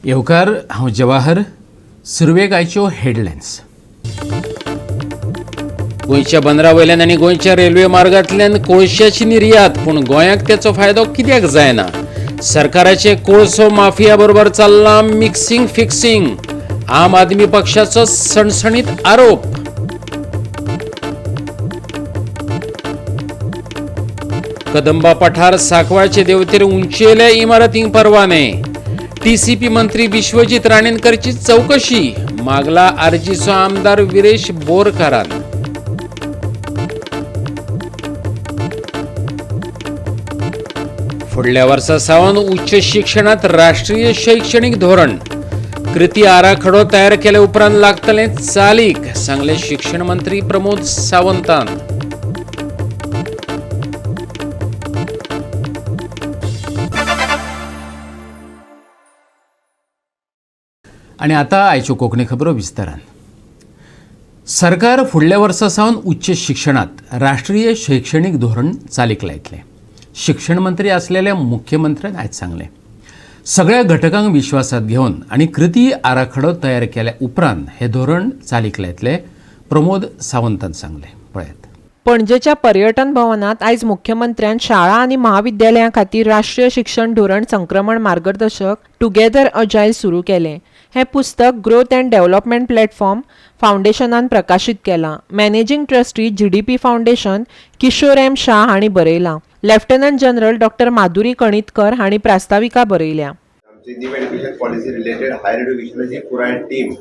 येवकार, हांव जवाहर. सुरवेक आयच्यो हेडलायन्स. गोंयच्या बंदरा वयल्यान आनी गोंयच्या रेल्वे मार्गांतल्यान कोळशाची निर्यात, पूण गोंयाक तेचो फायदो कित्याक जायना? सरकाराचे कोळसो माफिया बरोबर चल्लां मिक्सिंग फिक्सिंग, आम आदमी पक्षाचो सणसणीत आरोप. कदंबा पठार सांकवाळचे देवतेर उंचेल्या इमारतींक परवाने. टीसीपी मंत्री विश्वजीत राणेन करची चौकशी, मागला आरजीचो आमदार विरेश बोरकारान. फुडल्या वर्सा सावन उच्च शिक्षणात राष्ट्रीय शैक्षणिक धोरण, कृती आराखडो तयार केले उपरांत लागतले चालीक, सांगले शिक्षण मंत्री प्रमोद सावंतान. आनी आतां आयच्यो कोंकणी खबरो विस्तारान. सरकार फुडल्या वर्सा सावन उच्च शिक्षणात राष्ट्रीय शैक्षणिक धोरण चालीक लायतलें, शिक्षण मंत्री आसलेल्या मुख्यमंत्र्यान आयज सांगलें. सगळ्या घटकांक विश्वासात घेवन आनी कृती आराखडो तयार केल्या उपरांत हें धोरण चालीक लायतले, प्रमोद सावंतान सांगलें. पळयात. पणजेच्या पर्यटन भवनात आयज मुख्यमंत्र्यान शाळा आनी महाविद्यालयां खातीर राष्ट्रीय शिक्षण धोरण संक्रमण मार्गदर्शक टुगेदर अजायल सुरू केलें. हें पुस्तक ग्रोथ अँड डेव्हलपमेंट प्लॅटफॉर्म फावंडेशनान प्रकाशीत केलां. Managing trustee GDP foundation Kishore M Shah हांणी बरयलां. लेफ्टनंट जनरल डॉक्टर माधुरी कणितकर हांणी प्रास्ताविका बरयल्या. आमची new education policy related higher एड्युकेशनाची पुराय टीम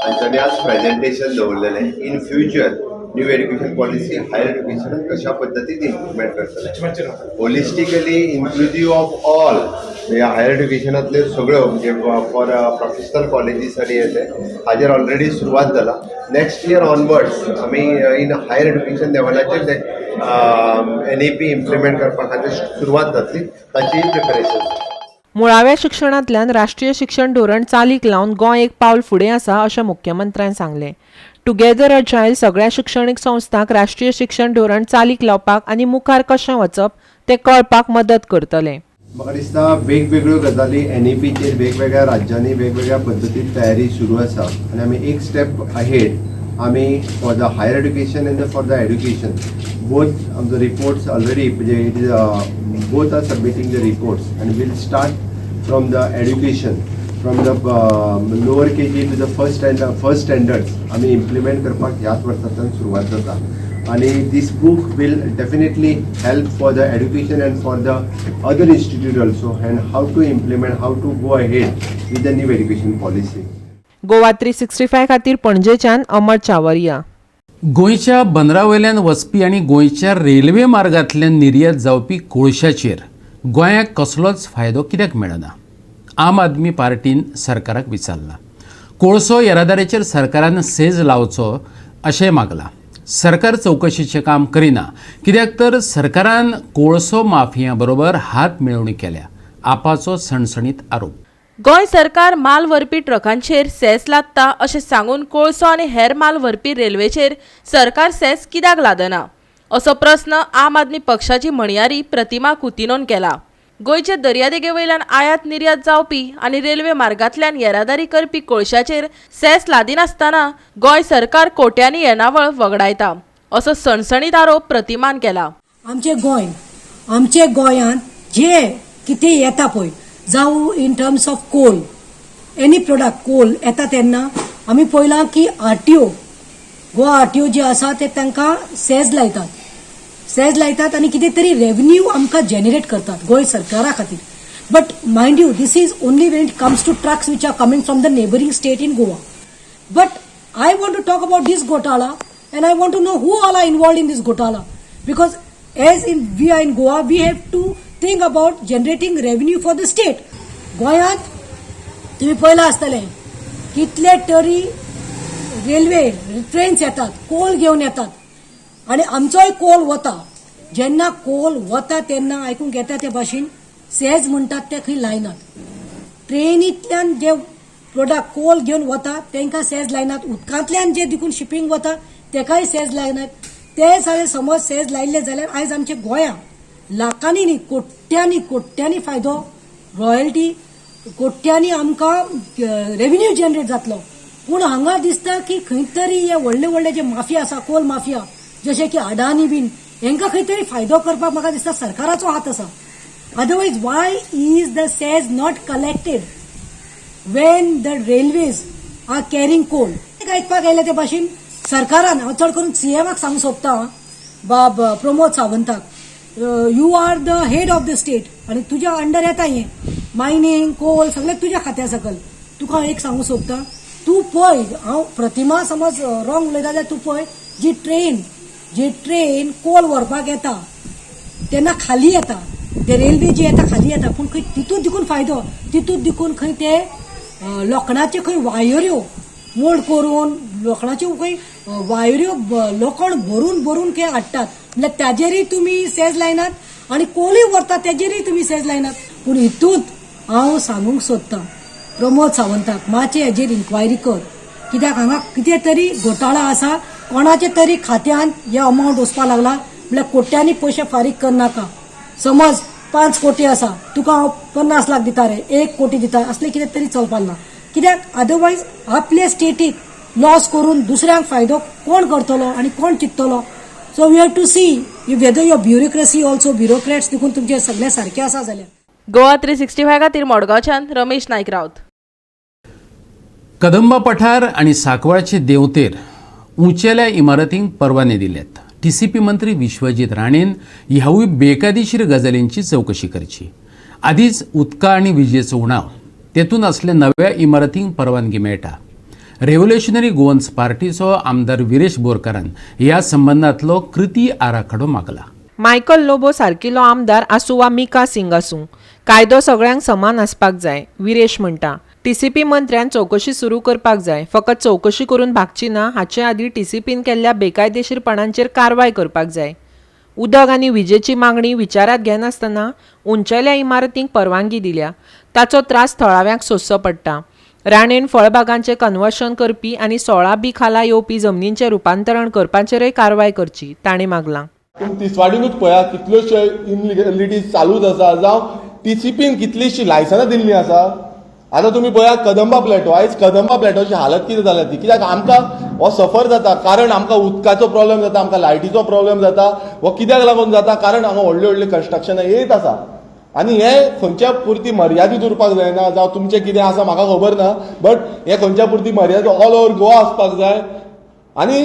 हांच्यानी आज प्रेजेंटेशन दवरलेलें. In future new education policy higher एड्युकेशनान कशा पद्दतीन इम्प्लिमेंट करतले, होलिस्टिकली इन्क्लुजीव ऑफ ऑल, म्हणजे हायर एड्युकेशनांतल्यो सगळ्यो, म्हणजे फॉर प्रोफेशनल कॉलेजीस आनी हे हाजेर ऑलरेडी सुरवात जाला. नेक्स्ट इयर ऑनवर्ड्स आमी इन हायर एड्युकेशन लेवलाचेर एनईपी इम्प्लिमेंट करपा खातीर सुरवात जातली, ताची प्रिपेरेशन. मुळाव्या शिक्षणांतल्यान राष्ट्रीय शिक्षण धोरण चालीक लावन गोंय एक पावल फुडें आसा, अशें मुख्यमंत्र्यान सांगलें. टुगेदर अजायल सगळ्या शिक्षणीक संस्थांक राष्ट्रीय शिक्षण धोरण चालीक लावपाक आनी मुखार कशें वचप तें कळपाक मदत करतलें. म्हाका दिसता वेगवेगळ्यो गजाली एनईपीचेर वेगवेगळ्या राज्यांनी वेगवेगळ्या पद्दतीन तयारी सुरू आसा आनी आमी एक स्टेप अहेड आमी for the higher education and for the education both आमचो रिपोर्ट्स ऑलरेडी, म्हणजे it is both are submitting the reports and we'll start from the education from the lower KG to the first standards आमी implement करपाक ह्याच वर्सांतल्यान सुरवात जाता. आणि this book will definitely help for the education and for the other institute also and how to implement, how to go ahead with the new education policy. Goa 365 खातीर पणजेच्यान अमर चावरिया. गोंयच्या बंदरा वयल्यान वचपी आनी गोंयच्या रेल्वे मार्गांतल्यान निर्यात जावपी कोळशाचेर गोंयाक कसलोच फायदो कित्याक मेळना, आम आदमी पार्टीन सरकाराक विचारलां. कोळसो येरादारीचेर सरकारान सेज लावचो अशें मागलां. सरकार चवकशीचें काम करिना कित्याक तर सरकारान कोळसो माफिया बरोबर हात मेळोवणी केल्या, आपाचो सणसणीत आरोप. गोंय सरकार माल व्हरपी ट्रकांचेर सेस लादता अशें सांगून कोळसो आनी हेर माल व्हरपी रेल्वेचेर सरकार सेस कित्याक लादना, असो प्रस्न आम आदमी पक्षाची म्हणयारी प्रतिमा कुतिनोन केला. गोंयचे दर्यादेगे वयल्यान आयात निर्यात जावपी आनी रेल्वे मार्गांतल्यान येरादारी करपी कोळशाचेर सेस लादिनासतना गोंय सरकार कोट्यांनी येणावळ वगडायता, असो सणसणीत आरोप प्रतिमान केला. आमचे गोंय, आमचे गोंयांत जे कितें येता पळय, जावं in terms of coal, any product, coal येता तेन्ना आमी पळयलां की आरटीओ, गोवा आरटीओ जे आसा ते तांकां सेज लायतात, सेज लायतात आनी कितें तरी रेव्हन्यू आमकां जनरेट करतात गोंय सरकारा खातीर. But mind you, this is only when it comes to trucks which are coming from the neighbouring state in Goa. But I want to talk about this ghotala and I want to know who all are involved in this ghotala, because as in we are in Goa, we have to think about generating revenue for the state. गोंयांत तुम्ही पळयलां आसतलें कितले तरी railway trains येतात, कोल घेवन येतात आनी आमचोय कोल वता. जेन्ना कोल वता तेन्ना आयकूंक येता ते भाशेन सेज म्हणटात ते खंय लायनात. ट्रेनींतल्यान जे प्रोडक्ट कोल घेवन वता तांकां सेज लायनात, उदकांतल्यान जे देखून शिपींग वता तेकाय सेज लायनात. ते सगळे समज सेज लायिल्ले जाल्यार आयज आमच्या गोंयांक लाखांनी न्ही, कोट्यांनी कोट्यांनी फायदो, रॉयल्टी कोट्यांनी आमकां रेव्हेन्यू जनरेट जातलो. पूण हांगा दिसता की खंय तरी हे व्हडले व्हडले जे माफिया आसा, कोल माफिया जशे की अडानी बीन, हेंकां खंय तरी फायदो करपाक म्हाका दिसता सरकाराचो हात आसा. Otherwise why is the cess not collected when the railways are carrying coal? आयकपाक आयले ते भाशेन सरकारान, हांव चड करून सीएमाक सांगूंक सोदता, बाब Pramod सावंताक, you are the head of the state आनी तुज्या अंडर येता हें मायनींग कोल सगळें तुज्या खात्या सकल. तुका हांव एक सांगूंक सोदता, तूं पळय, हांव प्रतिमा समज रॉंग उलयता जाल्यार तूं पळय, जी ट्रेन कोल व्हरपाक येता तेन्ना खाली येता, ते रेल्वे जी येता खाली येता, पूण खंय तितूंत देखून फायदो, तितूंत देखून खंय ते लोखणाच्यो खंय वायऱ्यो मोड करून, लोखणाच्यो खंय वायऱ्यो लोखण भरून भरून खंय हाडटात, म्हणल्यार ताजेरय तुमी सेज लायनात आनी कोलूय व्हरतात तेजेरय तुमी सेज लायनात. पूण हितूंत हांव सांगूंक सोदतां प्रमोद सावंताक, मातशें हेजेर इन्क्वायरी कर, कित्याक हांगा कितें तरी घोटाळा आसा, कोणाचे तरी खात्यांत हे अमावंट वचपाक लागला, म्हणल्यार कोट्यांनी पयशे फारीक करनाका. समज 5 कोटी आसा, तुका हांव 50 लाख दिता रे, 1 कोटी दिता, असलें कितें तरी चलपाक ना. कित्याक अदरवायज आपले स्टेटीक लॉस करून दुसऱ्यांक फायदो कोण करतलो आनी कोण चिंततलो? So we have to see whether your bureaucracy also, bureaucrats देखून तुमचे सगळे सारके आसा जाल्यार. गोवा 365 खातीर मडगांवच्यान रमेश नायक राऊत. कदंबा पठार आनी साकवाळचे देंवतेर उंचेल्या इमारतींक परवाने दिल्यात. टीसीपी मंत्री विश्वजीत राणेन ह्यावूय बेकायदेशीर गजालींची चवकशी करची. आदींच उदका आनी विजेचो उणाव, तेतून असल्या नव्या इमारतींक परवानगी मेळटा. रेव्होल्युशनरी गोवन्स पार्टीचो आमदार विरेश बोरकारान ह्या संबंदांतलो कृती आराखडो मागला. मायकल लोबो सारकिलो आमदार आसूं वा मिका सिंग आसूं, कायदो सगळ्यांक समान आसपाक जाय, विरेश म्हणटा. टीसीपी मंत्र्यान चवकशी सुरू करपाक जाय. फकत चवकशी करून भागची ना, हाचे आदीं टीसीपीन केल्ल्या बेकायदेशीरपणांचेर कारवाय करपाक जाय. उदक आनी विजेची मागणी विचारात घेनासतना उंचेल्या इमारतींक परवानगी दिल्या, ताचो त्रास थळाव्यांक सोंसचो पडटा. राणेन फळबागांचें कन्वर्शन करपी आनी 16 बी खाला येवपी जमनींचें रुपांतरण करपाचेरय कारवाय करची, ताणें मागलां. तुमी तिसवाडीनूच पळया, कितल्योश्यो इनलिगलिटीज चालूच आसा, जावं टीसीपीन कितलीशीं लायसनां दिल्लीं आसा. आतां तुमी पळया कदंबा प्लॅटो, आयज कदंबा प्लॅटोची हालत कितें जाल्या ती, कित्याक आमकां हो सफर जाता, कारण आमकां उदकाचो प्रॉब्लेम जाता, आमकां लायटीचो प्रॉब्लेम जाता. हो कित्याक लागून जाता? कारण हांगा व्हडले व्हडले कन्स्ट्रक्शनां येत आसा आनी हे खंयच्या पुरती मर्यादीत उरपाक जायना. जावं तुमचें कितें आसा म्हाका खबर ना, बट हे खंयच्या पुरती मर्यादीत ऑल ओवर गोवा आसपाक जाय. आनी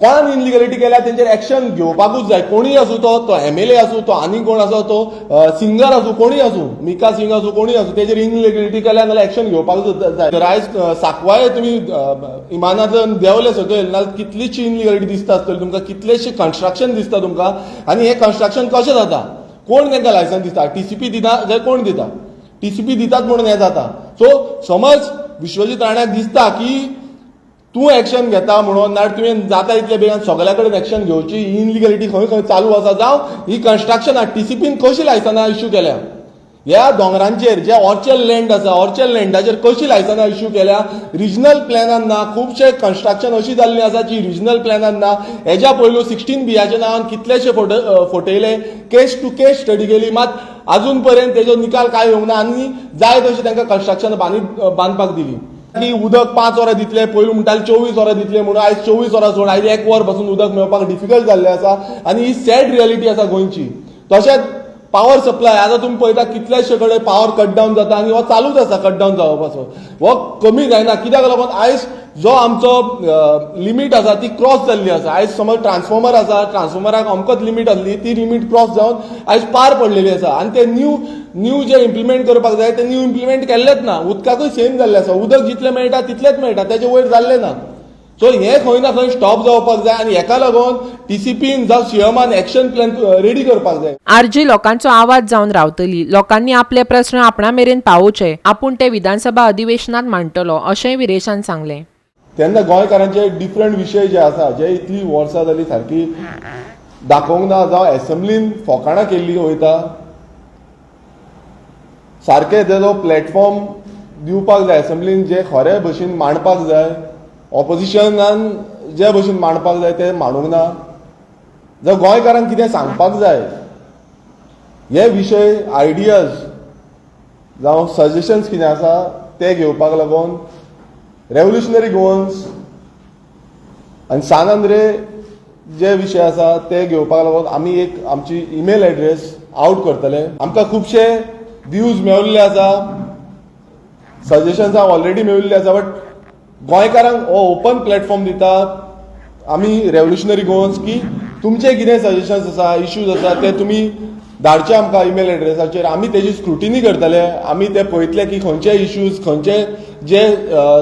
कोणान इनलिगलिटी केल्या तेंचेर एक्शन घेवपाकूच जाय. कोणूय आसूं, तो एमएलए आसूं, तो आनी कोण आसा, तो सिंगर आसूं, कोणूय आसूं, मिका सिंग आसूं, कोणूय आसूं, तेजेर इनलिगलिटी केल्या जाल्यार एक्शन घेवपाकूच जाय. तर आयज साकवाळे तुमी इमानांतल्यान देंवले सकयल नाल्यार कितलीशी इनलिगलिटी दिसता आसतली तुमकां, कितलेशे कन्स्ट्रक्शन दिसता तुमकां. आनी हें कन्स्ट्रक्शन कशें जाता? कोण तांकां लायसन्स दिता? टीसीपी दिता काय कोण दिता? टीसीपी दितात म्हणून हें जाता. सो समज विश्वजीत राण्याक दिसता की तूं एक्शन घेता म्हणून, नाल्यार तुवें जाता इतले बेगीन सगल्या कडेन एक्शन घेवची. इनलिगलिटी खंय खंय चालू आसा, जावं ही कन्स्ट्रक्शनां टीसीपीन कशी लायसनां इश्यू केल्या ह्या दोंगरांचेर, जे ऑर्चर्ड लँड आसा, ऑर्चर्ड लँडाचेर कशी लायसनां इश्यू केल्या, रिजनल प्लॅनान ना. खुबशे कन्स्ट्रक्शन अशी जाल्ली आसा जी रिजनल प्लॅनान ना. हेज्या पयलू 16 बियाच्या नांवान कितलेशे फटयले, केस टू केस स्टडी केली, मात अजून पर्यंत तेजो निकाल काय येवंक ना आनी जाय तशें तांकां कन्स्ट्रक्शन बांदपाक दिली. की उदक 5 वरां दितले, पयलू म्हणटाले 24 वरां दितले म्हणून, आयज 24 वरां सोड, आयज 1 वर पासून उदक मेळपाक डिफिकल्ट जाल्लें आसा. आनी ही सॅड रियलिटी आसा गोंयची. तशेंच पावर सप्लाय, आतां तुमी पळयता कितलेशे कडेन पावर कट डावन जाता आनी हो चालूच आसा कट डावन जावपाचो, हो कमी जायना. कित्याक लागून आयज जो आमचो लिमीट आसा ती क्रॉस जाल्ली आसा. आयज समज ट्रान्सफॉर्मर आसा, ट्रान्सफॉर्मराक अमकोच लिमीट आसली, ती लिमीट क्रॉस जावन आयज पार पडलेली आसा. आनी ते न्यू जे इम्प्लिमेंट करपाक जाय ते न्यू इम्प्लिमेंट केल्लेच ना. उदकाकूय सेम जाल्लें आसा, उदक जितलें मेळटा तितलेंच मेळटा, तेजे वयर जाल्लें ना. सो हें खंय ना खंय स्टॉप जावपाक जाय आनी हेका लागून टीसीपीन जावं सीएमान एक्शन प्लॅन रेडी करपाक जाय. आरजी लोकांचो आवाज जावन रावतली. लोकांनी आपले प्रस्न आपणा मेरेन पावोवचे, आपूण ते विधानसभा अधिवेशनात मांडटलो, अशेंय विरेशान सांगलें. तेन्ना गोंयकारांचे डिफरंट विशय जे आसा, जे इतली वर्सां जाली सारकी दाखोवंक ना, जावं एसेंब्लीन फोकाणां केल्ली वयता, सारकें तेजो प्लॅटफॉर्म दिवपाक जाय. एसेंब्लीन जे खरे भशेन मांडपाक जाय, ऑपोजिशनान जे भशेन मांडपाक जाय ते मांडूंक ना. जर गोंयकारांक कितें सांगपाक जाय, हे विशय आयडियाज जावं सजेशन्स कितें आसा ते घेवपाक लागून रेवोल्युशनरी गोवन्स आनी सान आंद्रे जे विशय आसा ते घेवपाक लागून आमी एक आमची ईमेल एड्रेस आवट करतले. आमकां खुबशे व्यूज मेळिल्ले आसा, सजेशन्स ऑलरेडी मेळिल्ले आसा, बट गोंयकारांक हो ओपन प्लॅटफॉर्म दिता आमी रेवोल्युशनरी गोवन्स की तुमचे कितें सजेशन्स आसा, इश्यूज आसा ते तुमी धाडचे आमकां ईमेल एड्रेसाचेर. आमी तेजी स्क्रुटिनी करतले, आमी ते पळयतले की खंयचे इश्यूज, खंयचे जे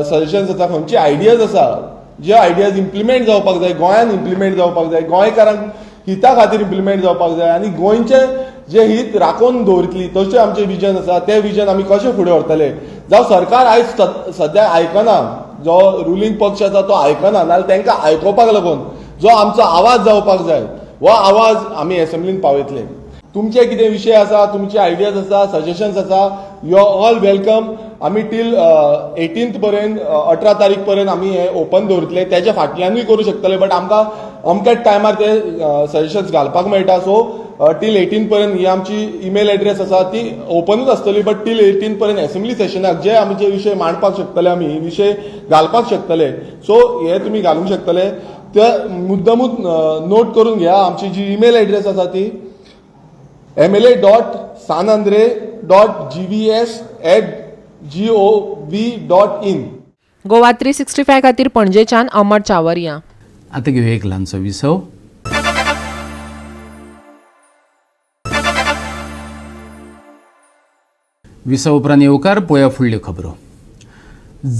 सजेशन्स आसा, खंयचे आयडियाज आसा, जे आयडियाज इम्प्लिमेंट जावपाक जाय, गोंयान इम्प्लिमेंट जावपाक जाय, गोंयकारांक हिता खातीर इम्प्लिमेंट जावपाक जाय आनी गोंयचे जे हित राखून दवरतली तशें आमचें विजन आसा, तें विजन आमी कशें फुडें व्हरतले. जावं सरकार आयज सद्या आयकना, जो रुलींग पक्ष आसा तो आयकना, नाजाल्यार तांकां आयकोपाक लागून जो आमचो आवाज जावपाक जाय हो आवाज आमी एसेंब्लीन पावयतले. तुमचे कितें विशय आसा, तुमचे आयडियाज आसा, सजेशन्स आसा, you are all welcome. आमी टील 18th पर्यंत, 18 तारीख पर्यंत आमी हे ओपन दवरतले. तेच्या फाटल्यानूय करूं शकतले, बट आमकां अमक्याच टायमार ते सजेशन्स घालपाक मेळटा. सो टील 18 पर्यंत ही आमची ईमेल एड्रेस आसा ती ओपनूच आसतली, बट टील 18 पर्यंत एसेंब्ली सेशनाक जे आमचे विशय मांडपाक शकतले, आमी विशय घालपाक शकतले. सो हे तुमी घालूंक शकतले. ते मुद्दमूच नोट करून घ्या. आमची जी ईमेल एड्रेस आसा ती mla.sanandre.gvs@gov.in. Goa 365 खातीर पणजेच्यान अमर चावरिया. आतां घेवया एक ल्हानसो विसव. विसव उपरांत येवकार पळोवया फुडल्यो खबरो.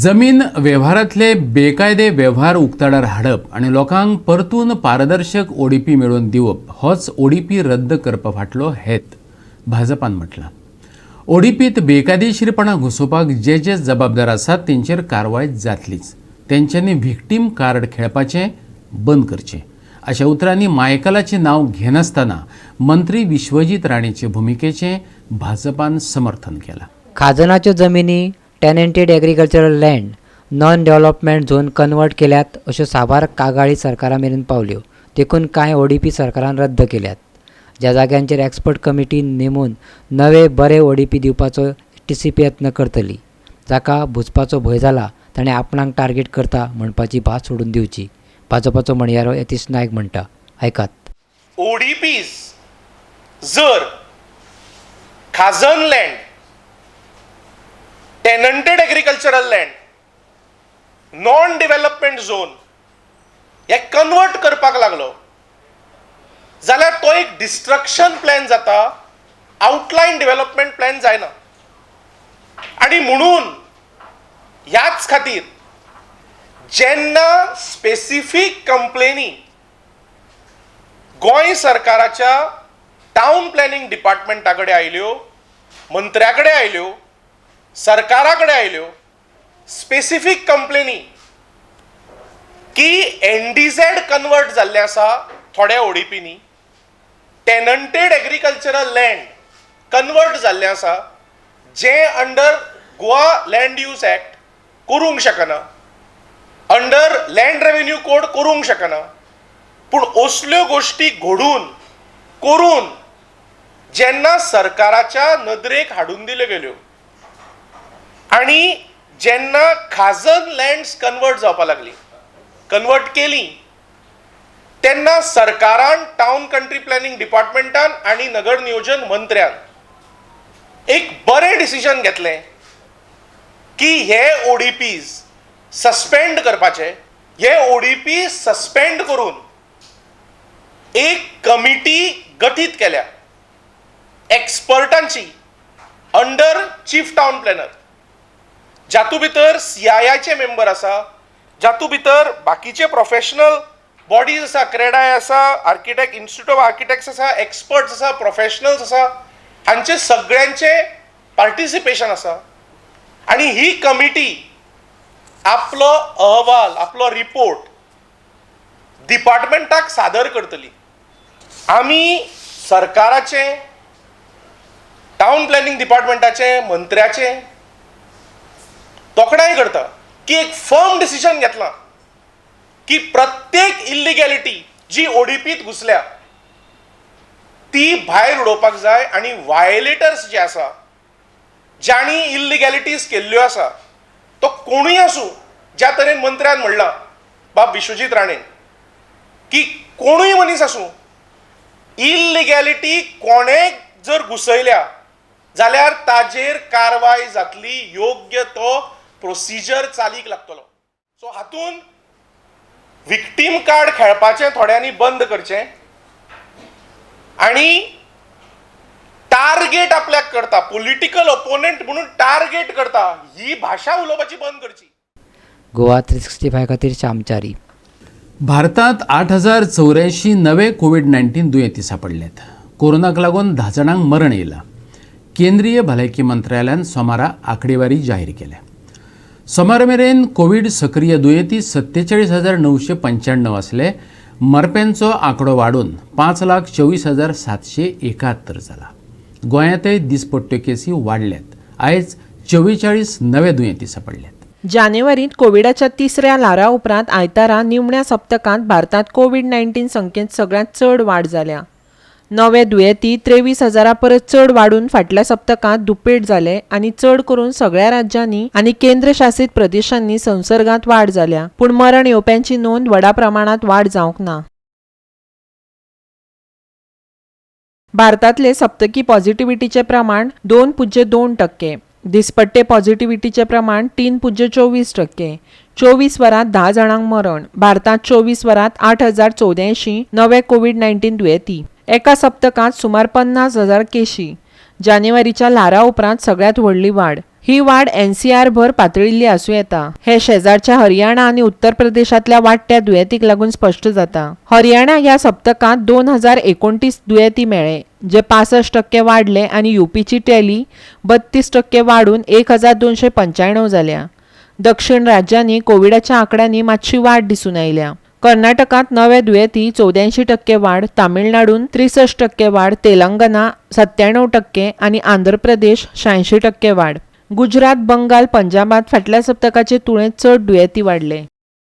जमीन वेव्हारांतले बेकायदे वेव्हार उक्ताडार हाडप आनी लोकांक परतून पारदर्शक ओडीपी मेळोवन दिवप होच ओडीपी रद्द करपा फाटलो हेत भाजपान म्हटलां. ओडीपीत बेकायदेशीरपणां घुसोवपाक जे जे जबाबदार आसात तेंचेर कारवाय जातलीच. तेंच्यांनी व्हिक्टीम कार्ड खेळपाचें बंद करचें अशा उतरांनी मायकलाचें नांव घेनासतना मंत्री विश्वजीत राणेचे भुमिकेचें भाजपान समर्थन केलां. खाजनाच्यो जमिनी tenanted agricultural land non development zone convert केल्यात अश्यो साबार कागाळी सरकारा मेरेन पावल्यो. देखून कांय ओडीपी सरकारान रद्द केल्यात. ज्या जाग्यांचेर एक्सपर्ट कमिटी नेमून नवे बरे ओडीपी दिवपाचो टीसीपी यत्न करतली. जाका भुजपाचो भंय जाला ताणें आपणाक टार्गेट करता म्हणपाची भास सोडून दिवची, भाजपाचो म्हणयारो यतीश नायक म्हणटा. आयकात. ओडीपीज जर खाजन land, tenanted agricultural land, non development zone हे कन्वर्ट करपाक लागलो जाल्यार तो एक डिस्ट्रक्शन प्लॅन जाता, आउटलायन डेव्हलपमेंट प्लॅन जायना. आनी म्हणून ह्याच खातीर जेन्ना स्पेसिफीक कंप्लेनी गोंय सरकाराच्या टावन प्लॅनिंग डिपार्टमेंटा कडेन आयल्यो, मंत्र्या कडेन आयल्यो, सरकारा कडेन आयल्यो, स्पेसिफीक कंप्लेनी की एनडीझेड कन्वर्ट जाल्लें आसा थोड्या ओडीपीनी, टेनंटेड एग्रीकल्चरल लँड कन्वर्ट जाल्लें आसा जें under Goa land use act करूंक शकना, अंडर लँड रेवेन्यू कोड करूंक शकना, पूण असल्यो गोश्टी घडून करून जेन्ना सरकाराच्या नदरेक हाडून दिल्यो गेल्यो आनी जेन्ना खाजन लँड्स कन्वर्ट जावपाक लागली, कन्वर्ट केली, तेन्ना सरकारान टावन कंट्री प्लॅनिंग डिपार्टमेंटान आनी नगर नियोजन मंत्र्यान एक बरें डिसिजन घेतलें की हे ओडीपीज सस्पेंड करपाचे. हे ओडीपी सस्पेंड करून एक कमिटी गठीत केल्या एक्सपर्टांची अंडर चीफ टावन प्लॅनर, जातूंत भितर सीआयआयचे मेंबर आसा, जातूंत भितर बाकीचे प्रोफेशनल बॉडीज आसा, क्रेडाय आसा, आर्किटेक्ट, इन्स्टिट्यूट ऑफ आर्किटेक्ट्स आसा, एक्सपर्ट्स आसा, प्रोफेशनल्स आसा, हांचे सगळ्यांचे पार्टिसिपेशन आसा. आनी ही कमिटी आपलो अहवाल, आपलो रिपोर्ट डिपार्टमेंटाक सादर करतली. आमी सरकाराचें, टावन प्लॅनिंग डिपार्टमेंटाचें, मंत्र्याचें तोखणाय करता की एक फर्म डिसिजन घेतलां की प्रत्येक इल्लिगॅलिटी जी ओडीपीत घुसल्या ती भायर उडोवपाक जाय आनी व्हायलेटर्स जे आसा जांणी इल्लिगॅलिटीज केल्ल्यो आसा तो कोणूय आसूं, ज्या तरेन मंत्र्यान म्हणलां बाब विश्वजीत राणे की कोणूय मनीस आसूं, इल्लिगॅलिटी कोणें जर घुसयल्या जाल्यार ताजेर कारवाय जातली, योग्य तो प्रोसिजर चालीक लागतलो. सो हातून विक्टीम कार्ड खेळपाचें थोड्यांनी बंद करचें आनी टार्गेट आपल्याक करता, पॉलिटिकल ओपोनंट म्हणून टार्गेट करता ही भाशा उलोवपाची बंद करची. गोवा 365 खातीर श्यामचारी. भारतांत 8084 नवे कोवीड-19 दुयेंती सापडल्यात. कोरोनाक लागून 10 जाणांक मरण येयलां. केंद्रीय भलायकी मंत्रालयान सोमारा आंकडेवारी जाहीर केल्या. सोमारा मेरेन कोवीड सक्रीय दुयेंती 47,995 आसले. मरप्यांचो आंकडो वाडून 5,24,771 जाला. गोंयांतय दिसपट्ट्यो केसी वाडल्यात. आयज 44 नवे दुयेंती सापडल्यात. जानेवारींत कोविडाच्या तिसऱ्या ल्हारा उपरांत आयतारा निमण्या सप्तकांत भारतांत कोवीड-19 संख्येंत सगळ्यांत चड वाड जाल्या. नवे दुयेंती 23,000 परस चड वाडून फाटल्या सप्तकांत दुपेट जाले आनी चड करून सगळ्या राज्यांनी आनी केंद्रशासीत प्रदेशांनी संसर्गांत वाड जाल्या. पूण मरण येवप्यांची नोंद व्हडा प्रमाणांत वाड जावंक ना. भारतांतले सप्तकी पॉझिटिव्हिटीचें प्रमाण 2.2%, दिसपट्टे पॉझिटिव्हिटीचें प्रमाण 3.24%. 24 वरांत 10 जाणांक मरण. भारतांत 24 वरांत 8,084 नवे कोवीड-19 दुयेंती. एका सप्तकांत सुमार 50,000 केशी. जानेवारीच्या ल्हारा उपरांत सगळ्यांत व्हडली वाड. ही वाड NCR भर पातळिल्ली आसूं येता. हे शेजारच्या हरियाणा आनी उत्तर प्रदेशांतल्या वाडट्या दुयेंतीक लागून स्पश्ट जाता. हरियाणा ह्या सप्तकांत 2,029 दुयेंती मेळ्ळे, जे 65% वाडले आनी यूपीची टॅली 32% वाडून 1,295 जाल्या. दक्षिण राज्यांनी कोविडाच्या आंकड्यांनी मातशी वाड दिसून आयल्या. कर्नाटकांत नवे दुयेंती 84% वाड, तामिळनाडून 63% वाड, तेलंगणा 97% आनी आंध्र प्रदेश 86% वाड. गुजरात, बंगाल, पंजाबात फाटल्या सप्तकाचे तुळेंत चड दुयेंती वाडले.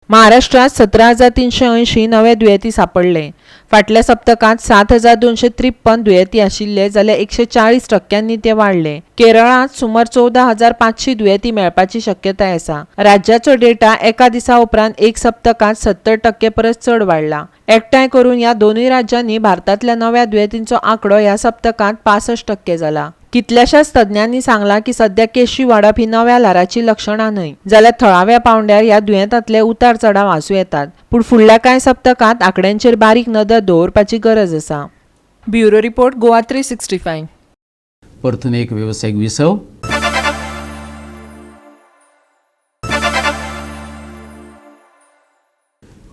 महाराष्ट्रात 17,380 नवे दुयेंती सापडले. फाटल्या सप्तकांत 7,253 दुयेंती आशिल्ले जाल्यार 140% ते वाडले. केरळांत सुमार 14,500 दुयेंती मेळपाची शक्यताय आसा. राज्याचो डेटा एका दिसा उपरांत एक सप्तकांत 70% परस चड वाडला. एकठांय करून ह्या दोनूय राज्यांनी भारतांतल्या नव्या दुयेंतींचो आंकडो ह्या सप्तकांत 65% जाला. कितल्याशाच तज्ञांनी सांगलां की सध्या केशी वाडप ही नव्या ल्हाराची लक्षणां न्हय, जाल्यार थळाव्या पावंड्यार ह्या दुयेंतांतले उतार चढाव आसूं येतात. पूण फुडल्या कांय सप्तकांत आंकड्यांचेर बारीक नदर दवरपाची गरज आसा. Bureau report, Goa 365. परतून एक वेवसायीक विसव.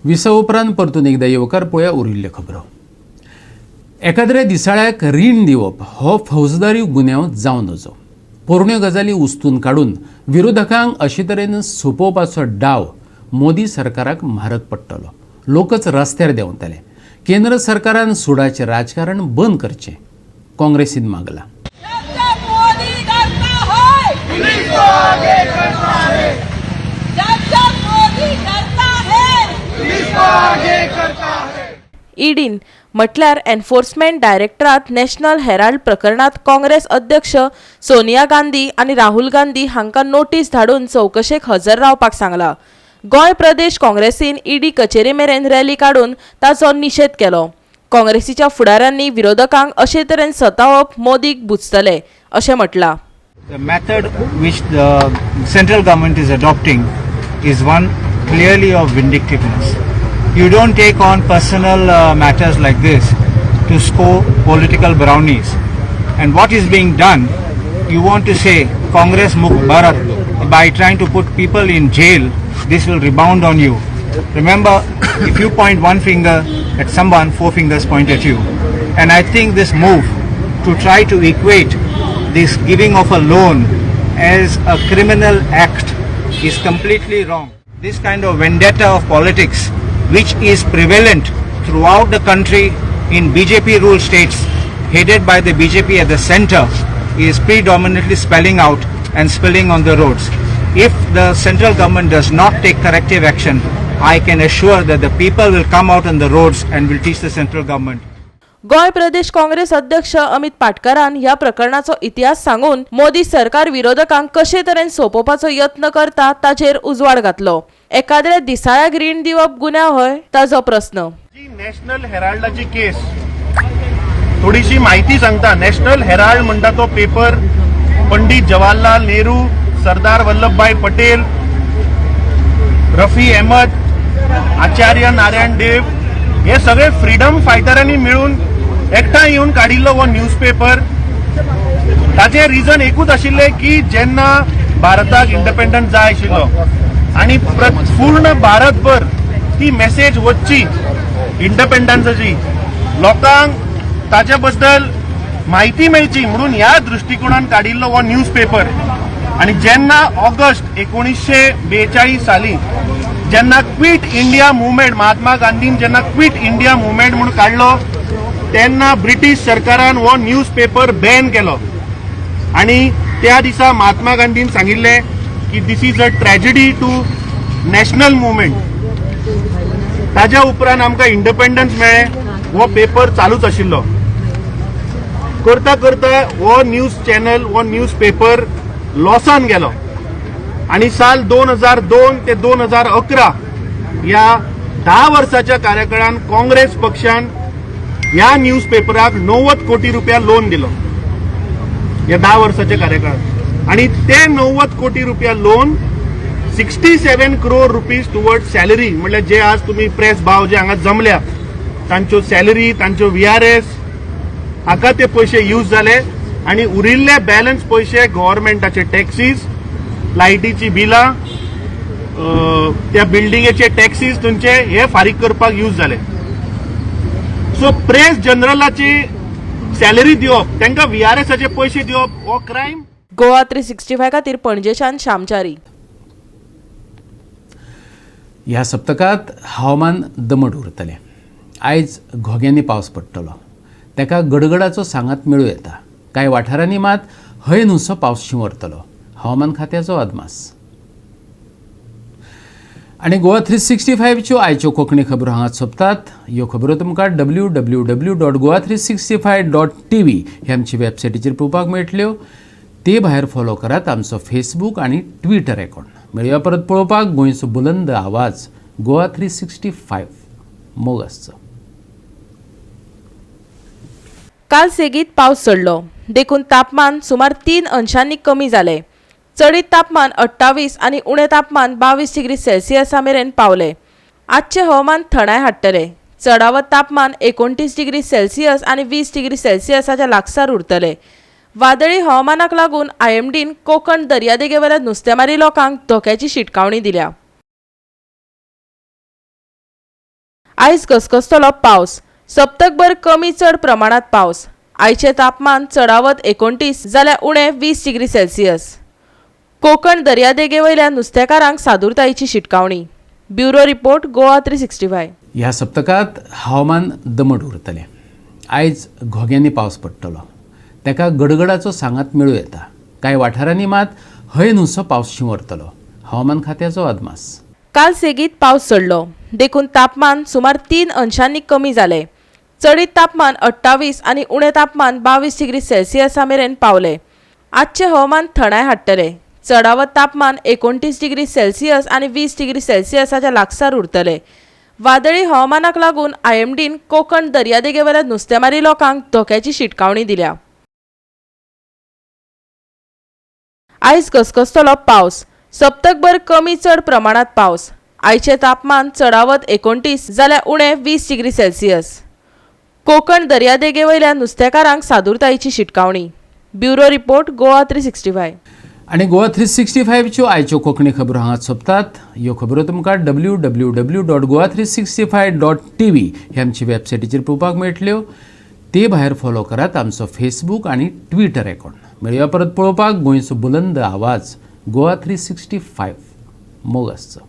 विसव उपरांत परतून एकदा येवकार पळोवया उरिल्ल्यो खबरो. एकाद्र्या दिसाळ्याक रीण दिवप हो फौजदारी गुन्यांव जावं नजो. पोरण्यो गजाली उस्तून काडून विरोधकांक अशे तरेन सोंपोवपाचो डाव मोदी सरकाराक म्हारग पडटलो. लोकच रस्त्यार देंवतले. केंद्र सरकारान सुडाचें राजकारण बंद करचें, काँग्रेसीन मागलां. ईडीन म्हटल्यार एन्फोर्समेंट डायरेक्टरात नॅशनल हेराल्ड प्रकरणात काँग्रेस अध्यक्ष सोनिया गांधी आनी राहुल गांधी हांकां नोटीस धाडून चवकशेक हजर रावपाक सांगला. गोंय प्रदेश काँग्रेसीन ईडी कचेरे मेरेन रॅली काडून ताचो निशेध केलो. काँग्रेसीच्या फुडाऱ्यांनी विरोधकांक अशे तरेन सतावप मोदीक बुजतले अशें म्हटलां. The method which the central government is adopting is one clearly of vindictiveness. You don't take on personal matters like this to score political brownies. And what is being done, you want to say Congress Mukht Bharat by trying to put people in jail, this will rebound on you. Remember, if you point one finger at someone, four fingers point at you. And I think this move to try to equate this giving of a loan as a criminal act is completely wrong. This kind of vendetta of politics, which is prevalent throughout the country in BJP ruled states, headed by the BJP at the center, is predominantly spelling out and spilling on the roads. If the central government does not take corrective action, I can assure that the people will come out on the roads and will teach the central government. Goa Pradesh Congress अध्यक्ष अमित पाटकारान ह्या प्रकरणाचो इतिहास सांगून मोदी सरकार विरोधकांक कशे तरेन सोंपोवपाचो यत्न करता ताचेर उजवाड घातलो. एकाद्र्या दिसाळ्याक रीण दिवप गुन्यांव हय ताजो प्रस्न. नॅशनल हेराल्डाची केस थोडीशी माहिती सांगता. नॅशनल हेराल्ड म्हणटा तो पेपर पंडित जवाहरलाल नेहरू, सरदार वल्लभभाई पटेल, रफी अहमद, आचार्य नारायण देव हे सगळे फ्रीडम फायटरांनी मिळून एकठांय येवन काडिल्लो हो न्यूज पेपर. ताचें रिजन एकूच आशिल्लें की जेन्ना भारताक इंडिपेंडंट जाय आशिल्लो आनी पूर्ण भारतभर ती मेसेज वचची इंडिपेंडन्साची, लोकांक ताचे बद्दल म्हायती मेळची म्हणून ह्या दृश्टिकोणान काडिल्लो हो न्यूज पेपर. आनी जेन्ना ऑगस्ट 1942 साली जेन्ना क्विट इंडिया मुवमेंट, महात्मा गांधीन जेन्ना क्विट इंडिया मुवमेंट म्हणून काडलो तेन्ना ब्रिटीश सरकारान हो न्यूज पेपर बॅन केलो आनी त्या दिसा महात्मा गांधीन सांगिल्लें की this is a tragedy to national movement. ताज्या उपरांत आमकां इंडिपेंडन्स मेळ्ळें, हो पेपर चालूच आशिल्लो. करता करता हो न्यूज चॅनल, हो न्यूज पेपर लॉसान गेलो आनी साल 2002 ते 2011 ह्या 10 वर्साच्या कार्यकाळान काँग्रेस पक्षान ह्या न्यूज पेपराक 90 कोटी रुपया लोन दिलो ह्या 10 वर्साच्या कार्यकाळात. आनी ते 90 कोटी रुपया loan 67 crore rupees toward salary, म्हणल्यार जे आज तुमी प्रेस भाव जे हांगा जमल्या तांच्यो सॅलरी, तांच्यो VRS हाका ते पयशे यूज जाले आनी उरिल्ले बॅलन्स पयशे गव्हर्मेंटाचे टॅक्सीज, लायटीची बिलां, त्या बिल्डिंगेचे टॅक्सीज तुमचे हे फारीक करपाक यूज जाले. सो प्रेस जनरलाची सॅलरी दिवप, तांकां VRSाचे पयशे दिवप हो क्रायम. गोवा 365 खातीर पणजेच्यान श्यामचारी. ह्या सप्तकांत हवामान दमट उरतलें. आयज घोग्यांनी पावस पडटलो, ताका गडगडाचो सांगात मेळूं येता. कांय वाठारांनी मात हय न्हूसो पावस शिंवरतलो, हवामान खात्याचो अदमास. आनी गोवा 365च्यो आयच्यो कोंकणी खबरो हांगा सोंपतात. ह्यो खबरो तुमकां www.goa365.tv हे आमचे वेबसायटीचेर पळोवपाक मेळटल्यो. ते भायर फॉलो करात आमचो फेसबूक आनी ट्विटर अकाउंट. मेळया परत पळोवपाक गोंयचो बुलंद आवाज गोवा 365. मोग आसचो. काल सेगीत पावस चडलो देखून तापमान सुमार 3 अंशांनी कमी जालें. चडीत तापमान 28 आनी उणें तापमान 22 डिग्री सेल्सियसा मेरेन पावलें. आजचें हवामान थंडाय हाडटलें. चडावत तापमान 29 डिग्री सेल्सियस आनी 20 डिग्री सेल्सियसाच्या लागसार उरतलें. वादळी हवामानाक लागून IMDन कोकण दर्यादेगेवेल्या नुस्तेमारी लोकांक धोक्याची शिटकावणी दिल्या. आयज घसघसतलो पावस. सप्तकभर कमी चड प्रमाणात पावस. आयचें तापमान चडावत 29 जाल्यार उणें 20 डिग्री सेल्सियस. कोकण दर्यादेगेवयल्या नुस्तेकारांक सादूरतायेची शिटकावणी. Bureau report, Goa 365. ह्या सप्तकांत हवामान दमट उरतलें. आयज घोग्यांनी पावस पडटलो, ताका गडगडाचो सांगात मेळूं येता. कांय वाठारांनी मात हय न्हूसो पावस शिंवरतलो, हवामान खात्याचो अदमास. काल सेगीत पावस चडलो देखून तापमान सुमार 3 अंशांनी कमी जालें. चडीत तापमान 28 आनी उणें तापमान 22 डिग्री सेल्सियसा मेरेन पावलें. आजचें हवामान थंडाय हाडटलें. चडावत तापमान 29 डिग्री सेल्सियस आनी 20 डिग्री सेल्सियसाच्या लागसार उरतलें. वादळी हवामानाक लागून IMDन कोकण दर्यादेगेवेल्या नुस्तेमारी लोकांक धोक्याची शिटकावणी दिल्या. आयज घसघसतलो पावस. सप्तकभर कमी चड प्रमाणात पावस. आयचें तापमान चडावत 29 जाल्यार उणें 20 डिग्री सेल्सियस. कोकण दर्यादेगेवयल्या नुस्तेकारांक सादूरतायेची शिटकावणी. Bureau report, Goa 365. आनी गोवा 365च्यो आयच्यो कोंकणी खबरो हांगा सोंपतात. ह्यो खबरो तुमकां www.goa365.tv हे आमचे वेबसायटीचेर पळोवपाक मेळटल्यो. ते भायर फॉलो करात आमचो फेसबूक आनी ट्विटर अकाउंट. मेळया परत पळोवपाक गोंयचो बुलंद आवाज गोवा 365. मोग आसचो.